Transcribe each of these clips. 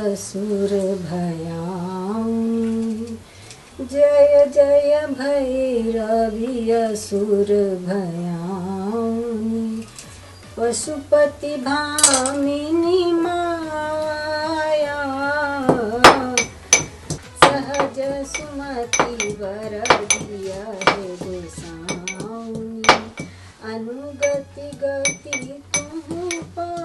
असुर भयाउनी, जय जय भैरवी असुर भयाउनी, पशुपति भामिनी माया, सहज सुमति वर दिया हे गोसाउनी, अनुगति गति तुहु पाया।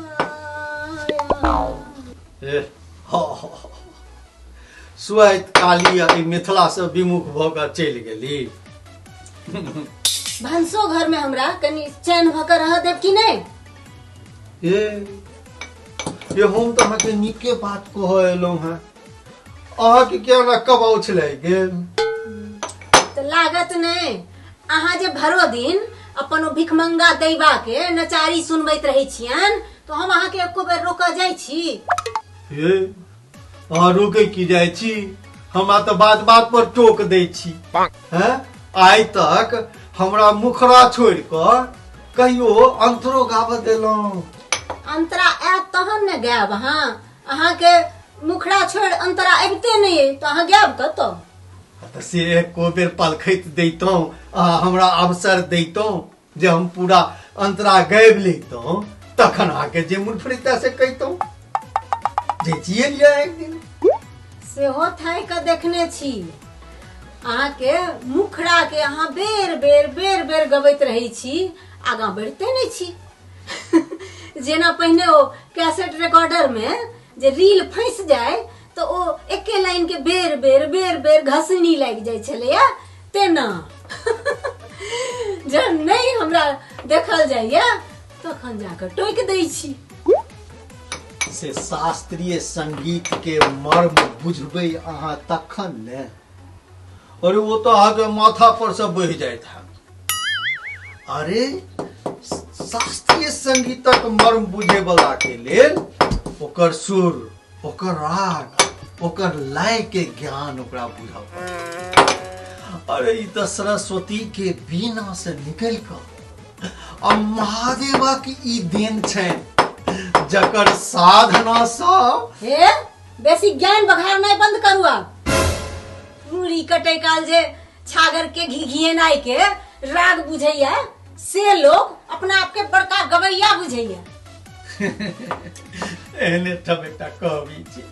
सुआइत काली आ मिथिला से विमुख भऽ कऽ चलि गेली। भनसो घर में हमरा कनि चैन भऽ कऽ रह देब कि नहि? ए ये हम तऽ अहाँके नीके बात कहऽ एलहुँ हेँ, अहाँके किया ना कबाउछ लागि गेल? तऽ लागत नहि, अहाँ जे भरो दिन अपन ओ भिखमंगा दैबा के नचारी सुनबैत रहै छियनि तऽ हम अहाँके एको बेर रोकऽ जाइ छी? हे, अहाँ रोकै की जाइ छी, हमरा तऽ बात बात पर टोक दै छी। हैं, आइ तक हमरा मुखड़ा छोड़ि कऽ कहियो अंतरो गाबऽ देलहुँ? अंतरा आयत तहन ने गायब। अहाँ अहाँके मुखड़ा छोड़ि अंतरा अबिते नहि अइ तऽ अहाँ गायब कतऽ? तऽ से एको बेर पलखैत दैतहुँ, अहाँ हमरा अवसर दैतहुँ जे हम पूरा अंतरा गाबि लैतहुँ, तखन अहाँके जे मन फरिता से कहितहुँ। जैतियै लिअ एक दिन। सेहो थाहि कऽ देखने छी अहाँके मुखड़ा के, अहाँ बेर बेर बेर बेर गबैत रहै छी, आगाँ बढ़िते नहि छी। जेना पहिने ओ कैसेट रिकॉर्डर में जे रील फंसि जाय तऽ ओ एके लाइन के बेर बेर बेर बेर घसनी लागि जाइ छलैया, तेना जहन नहि हमरा देखल जाइया तखन जाकऽ टोकि दै छी। से शास्त्रीय संगीत के मर्म बुझबै अहाँ तखन ने। अरे ओ तऽ अहाँके माथा पर से बहि जाइत हैत। अरे शास्त्रीय संगीतक मर्म बुझे वाला के लेल ओकर सुर, ओकर राग, ओकर लय के ज्ञान ओकरा बुझऽ पड़त। अरे ई तऽ सरस्वती के वीणा से निकलि कऽ आ महादेवक ई देन छनि जकर साधना सँ। हे, बेसी ज्ञान बघारनाइ बंद करू आब। मुड़ी कटै काल जे छागर के घी घिएनाइ के राग बुझैया से लोग अपना आप के बड़का गवैया बुझैया। एहने ठाम एकटा कहबी छै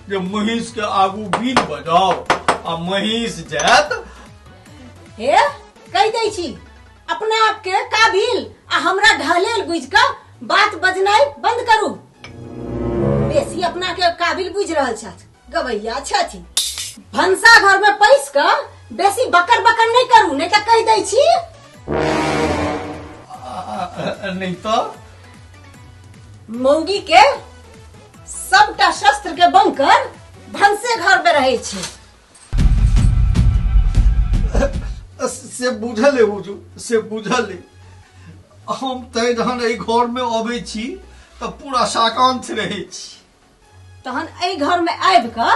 जे महींस के आगू बीन बजाओ आ महींस जायत। हे, कहि दै छी, अपना आप के काबिल आ हमरा ढहलेल बुझि कऽ बात बजनाइ बंद करू। बेसी अपना के काबिल बुझि रहल छथि, गवैया छथि। भनसा घर में पैस कऽ बेसी बकर बकर नहीं करू, नहीं तऽ कहि दै छी। नहीं तो मौगी के सबटा शस्त्र के बंकर भनसे घर में रहे छी। से बुझल है हुजूर, से बुझल है। हम तै जहन एहि घर में अबै छी तऽ पूरा शाकांत रहै छी। तहन एहि घर में आबि कऽ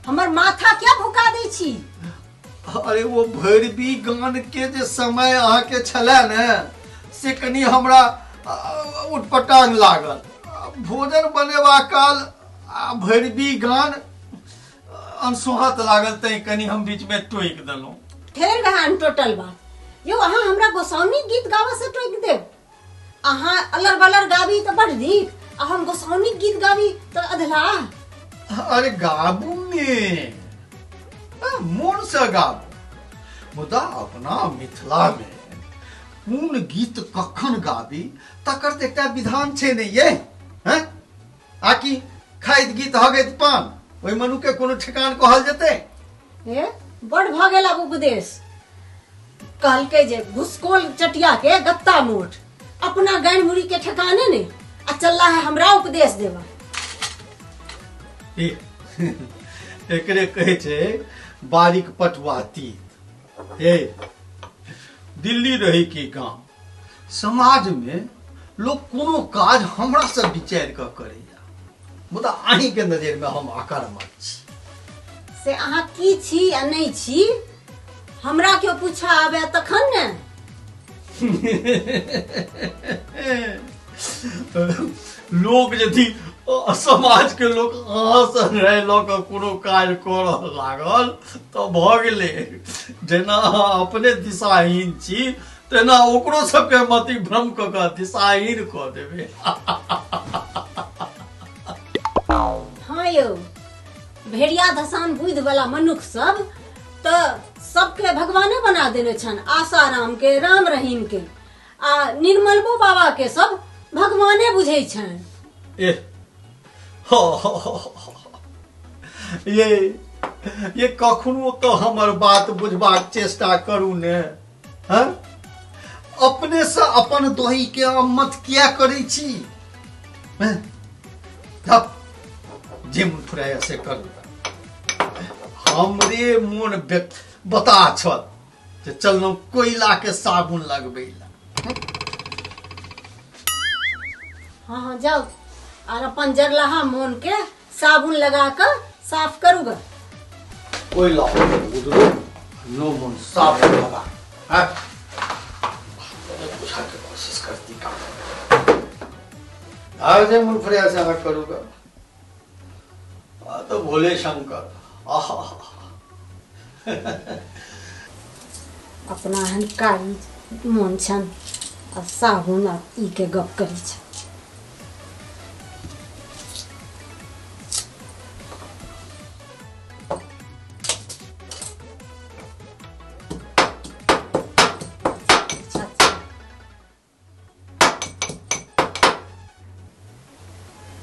हमर माथा क्या भुका दै छी? अरे ओ भैरवी गान के जे समय अहाँके छलै ने से कनि हमरा उटपटांग लागल। भोजन बनेबा काल आ भैरवी गान अनसोहाँत लागल, तैं कनि हम बीच में टोकि देलहुँ। फेर वएह अनटोटल बात। यौ, अहाँ हमरा गोसाउनी गीत गाबऽ से टोकि देब? अहाँ अलर बलर गाबी तऽ बड़ नीक आ हम गोसाउनी गीत गाबी तऽ अधलाह। अरे गाबू ने, मोन से गाबू, मुदा अपना मिथिला में कोन गीत कखन गाबी तकर तऽ एकटा विधान छै ने ये। हैं, आकि खाइत गीत हगैत पान, ओहि मनु के कोनो ठेकान कहल जेतै? हे, बड़ भऽ गेल आब उपदेश। कहलकै जे घुसकोल चटिया के गत्ता मोट, अपना गानि मुड़ी के ठेकाने ने आ चलला है हमरा उपदेश देबा। एकरे कहै छै बारीक पटुआ तीत। हे, दिल्ली रही की गाम, समाज में लोग कोनो काज हमरा से विचारि कऽ करैया, मुदा अहीं के नजर में हम आकर्मक छी। से अहाँ की छी आ नहि छी हमरा केओ पूछा आबे तखन ने। लोग यदि समाज के लोक अहाँ से राय लऽ कऽ कोनो काज करऽ लागल तऽ भऽ गेलै। जेना अहाँ अपने दिशाहीन छी तेना ओकरो सबके मति भ्रम कऽ कऽ दिशाहीन कऽ देबै। हाँ यौ, भेड़िया धसान बुद्धि वाला मनुख सब तऽ सबके भगवाने बना देने छन, आसाराम के, राम रहीम के आ निर्मलबो बाबा के सब भगवाने बुझै छन। ए हो, हो, हो, हो, ये कखनो तो हमर बात बुझबाक चेष्टा करू ने। हाँ? अपने से अपन दोही के अम्मत किया करै छी? हैं? जे मन फुराय से करू। हमरे मोन बता छल जे चललहुँ कोयला के साबुन लगबै ला। हाँ हाँ जाओ और अपन जरलाहा मोन के साबुन लगा के साफ करूगा। कोयला उधरो नो मन साफ लगा। हाँ? बुझा के कोशिश करती काम। आज जे मन फुराय से अहाँ करूगा। तो भोले शंकर। आहा। अपना हन कारी मोन छन आ साबुन आ ई के गप करी छ।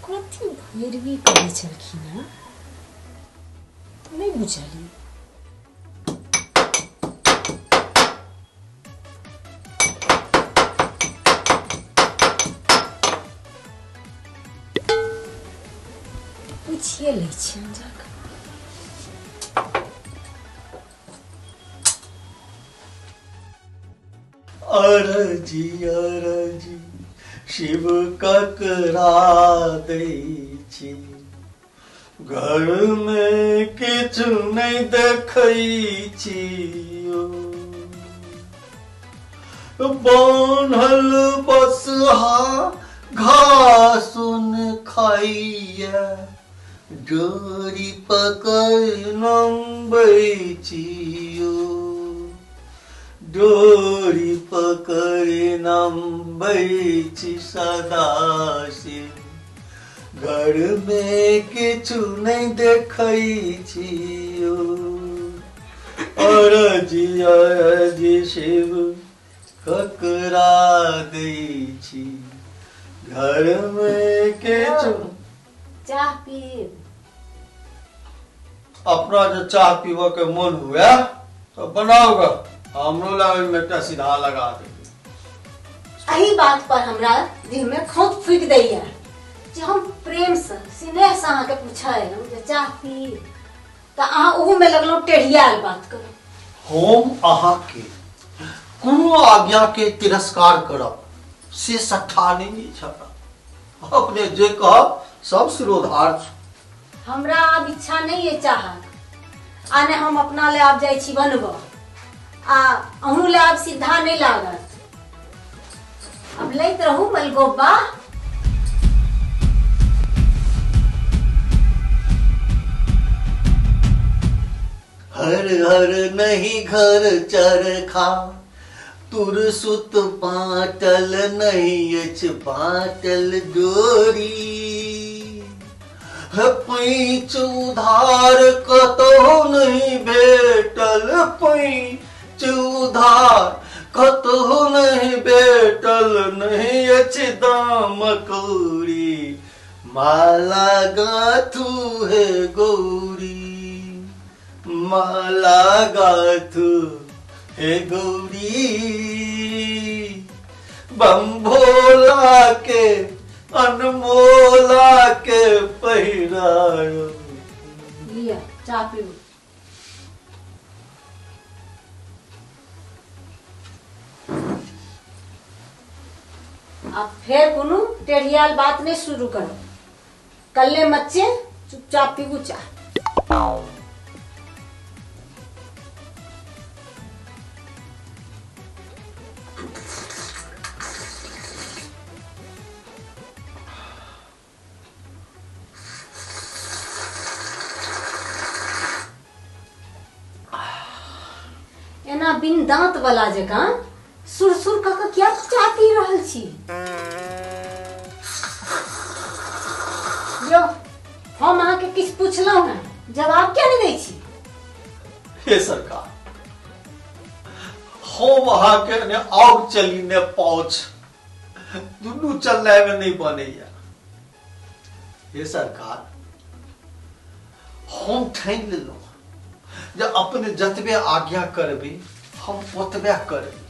कथी भैरवी कहै छलखिन हँ नहि बुझलियै। पूछिए लै छियनि जाकऽ। अरजी अरजी शिव ककरा दै छी, घर में किछु नहि देखै छी। बान्हल बसहा घासुन खाइया, डोरी पकड़ नम्बै छी। डोरी पकड़ नम्बै छी सदाशिव, घर में किछु नहि देखै छी। अरजी अरजी शिव ककरा दै छी, घर में किछु। चाह पीब? अपना जो चाह पीबऽ के मन हुए तो बनाओगा, हमरो ला ओहिमे एकटा सीधा लगा देबै। एही बात पर हमरा देह में खौंत फूकि दैया जे हम प्रेम से स्नेह से अहाँके पूछै एलहुँ जे चाह पी, तऽ अहाँ ओहू में लगलहुँ टेढ़ियाल बात करू। हम अहाँके कोनो आज्ञा के तिरस्कार करब से सट्ठा नहीं अछि हमरा। अपने जे कहब सब सिरोधार छै। हमरा आब इच्छा नहीं है चाहक, आ ने हम अपना ले आब जाइ छी बनबऽ, आ अहूँ ले आब सीधा नहीं लागत। अब लैत रहू मलगोबा। हर हर नहीं घर चरखा, तुर सुत बाटल नहीं अछि बाटल डोरी। पैंच उधार कतहु नहीं भेटल, पैंच उधार कतहु नहीं भेटल, नहीं अछि दाम कौड़ी, माला गाथू हे गौरी, माला गाथू हे गौरी। बम भोला के अनमोला के पहिरायो। लिया चाह पीबू। अब फेर कोनो टेढ़ियाल बात नहीं शुरू करो, कल्ले मच्चे चुपचाप पीबू चाह। एना बिन दांत वाला जकाँ सुरसुर कऽ कऽ किया चाह पी रहल छी? यौ, हम अहाँके किछु पुछलहुँ हेँ, जवाब किया नहि दै छी? हे सरकार, हम अहाँके ने आग चली ने पाउच, दुनू चलनाइ में नहीं बनैया। हे सरकार, हम ठानि लेलहुँ जे अपने जतबे आज्ञा करबै हम ओतबे करबै।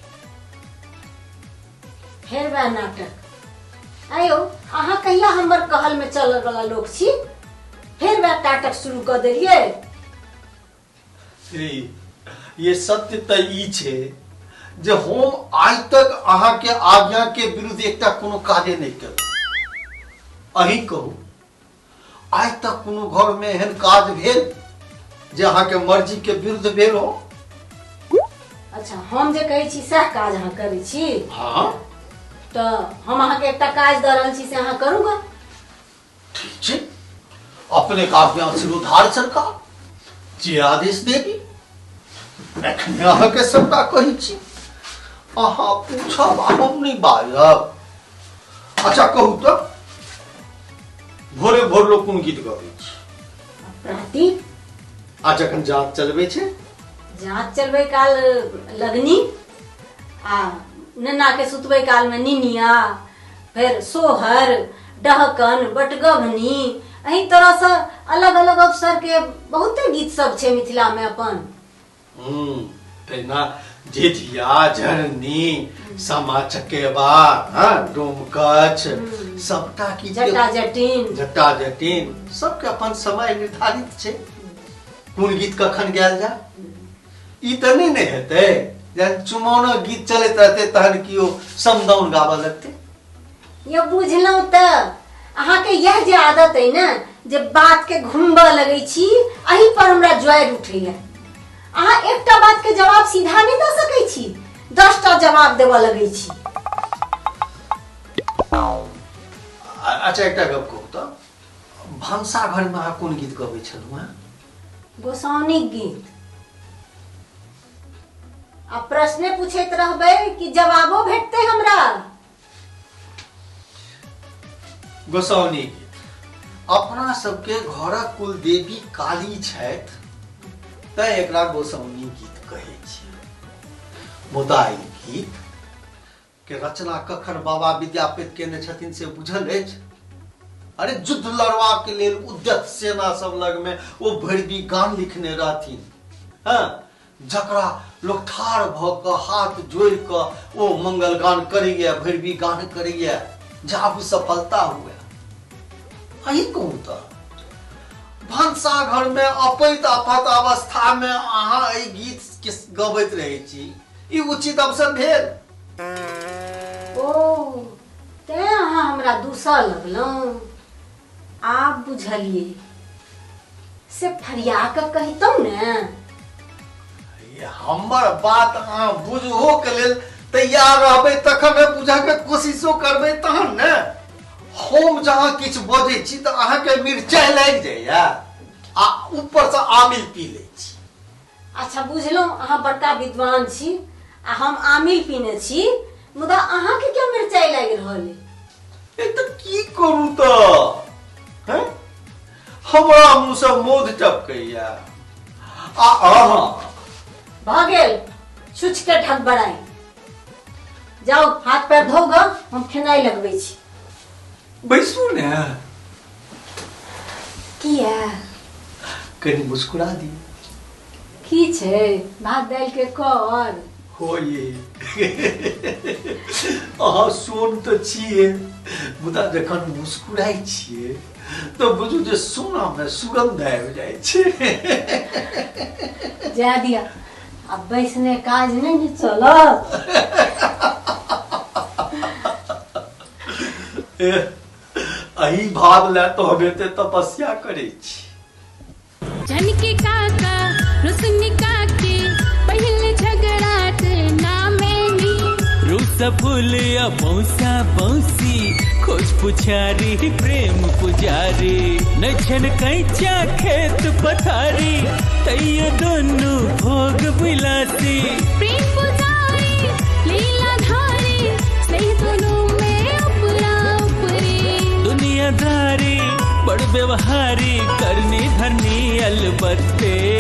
फेर वएह नाटक। आयो, अहाँ कहिया हमर कहल में चलऽ वाला लोक छी? फेर वएह नाटक शुरू कऽ देलियै। ये सत्य तऽ ई छै जे हम आइ तक अहाँके आज्ञा के विरुद्ध एकटा कोनो कार्य नहि केलहुँ। अहीं कहू, आइ तक कोनो घर में एहन काज भेल जे अहाँके मर्जी के विरुद्ध भेल हो? अच्छा, हम जे कहै छी सएह काज अहाँ करै छी? हाँ। तऽ हम अहाँके एकटा काज दऽ रहल छी, से अहाँ करू ग। ठीक छै, अपने के आज्ञा शिरोधार सरकार, जे आदेश देबी। एखने अहाँके सबटा कहै छी, अहाँ पूछब आ हम नहि बाजब। अच्छा कहू तऽ, भोरे भोर लोक कोन गीत गबै छै? प्राती। आ जखन जाँत चलबै छै? जाँत चलबै काल लगनी, आ नेना के सुतबै काल में निनिया, फेर सोहर, डहकन, बटगवनी, एहि तरह से अलग अलग अवसर के बहुते गीत सब छै मिथिला में अपन। तहिना झिझिया, झरनी, सामा चकेबा, हाँ, डोमकछ, सबटा की जटा जटिन, जटा जटिन सबके अपन समय निर्धारित छै, कोन गीत कखन गायल जाय। ई तऽ नहि ने हेतै जहन चुमाओनक गीत चलैत रहतै तहन केओ समदाउन गाबऽ लगतै। यौ बुझलहुँ तऽ अहाँके यह जे आदत अइ ने जे बात के घुमबऽ लगै छी, एहि पर हमरा ज्वारि उठैया। अहाँ एकटा बात के जवाब सीधा नहि दऽ सकै छी, 10टा जवाब देबऽ लगै छी। अच्छा एकटा गप कहू तऽ, भनसा घर में अहाँ कोन गीत गबै छलहुँ हेँ? गोसाउनिक गीत। आ प्रश्ने पूछैत रहबै कि जवाबो भेटतै हमरा? गोसाउनी गीत। अपना सबके घरक कुलदेवी काली छथि तैं एकरा गोसाउनी गीत कहै छियै। मुदा ई गीत के रचना कखन बाबा विद्यापति केने छथिन से बुझल अछि? अरे युद्ध लड़बाक लेल उद्यत सेना सब लग में ओ भैरवी गान लिखने रहथिन, हाँ, जकरा लोक ठाढ़ भऽ कऽ हाथ जोड़ि कऽ ओ मंगल गान करैया, भैरवी गान करैया, जाबू सफलता हुए। अहीं कहू तऽ, भनसा घर में अपैत आफत अवस्था में अहाँ एहि गीत के गबैत रहै छी, ई उचित अवसर भेल? ओ तें अहाँ हमरा दूसऽ लगलहुँ। आब बुझलियै, से फरिया कऽ कहितहुँ ने। ये हमर बात अहाँ बुझहो के लेल तैयार रहबै तखन ने, बुझऽ के कोशिशो करबै तहन ने। हम जहाँ किछु बजै छी तऽ अहाँके मिरचाइ लागि जाइया आ ऊपरसँ आमिल पी लै छी। अच्छा बुझलहुँ, अहाँ बड़का विद्वान छी आ हम आमिल पीने छी, मुदा अहाँके क्या मिरचाइ लागि रहल अइ? ए तऽ की करू तऽ, हैं? हमरा मुँहसँ मौध टपकैया आ अहाँ भऽ गेल छुछ के ढक बड़ाई। जाउ हाथ पैर धो ग, हम खेनाइ लगबै छी। बैसू ने। किया? कनि मुस्कुरा दियौ। की छै, भात दालि के कर? हो ये, अहाँ सोन तऽ छियै, मुदा जखन मुस्कुराइ छियै तऽ बुझू जे सोना में सुगंध आबि जाइ छै। जाय दिया, आब बैसने काज नहि ने चलत। अही भाव लए तऽ हम एते तपस्या करै छी। झनकी काका रुसनी काकी पहले झगड़ा ना मैनी। रूस फूलिया मौसा मौसी खोज पुछारी प्रेम पुजारी, नछन कैचा खेत पथारी तैयो दोनों भोग विलासी। प्रेम अलबत्ते।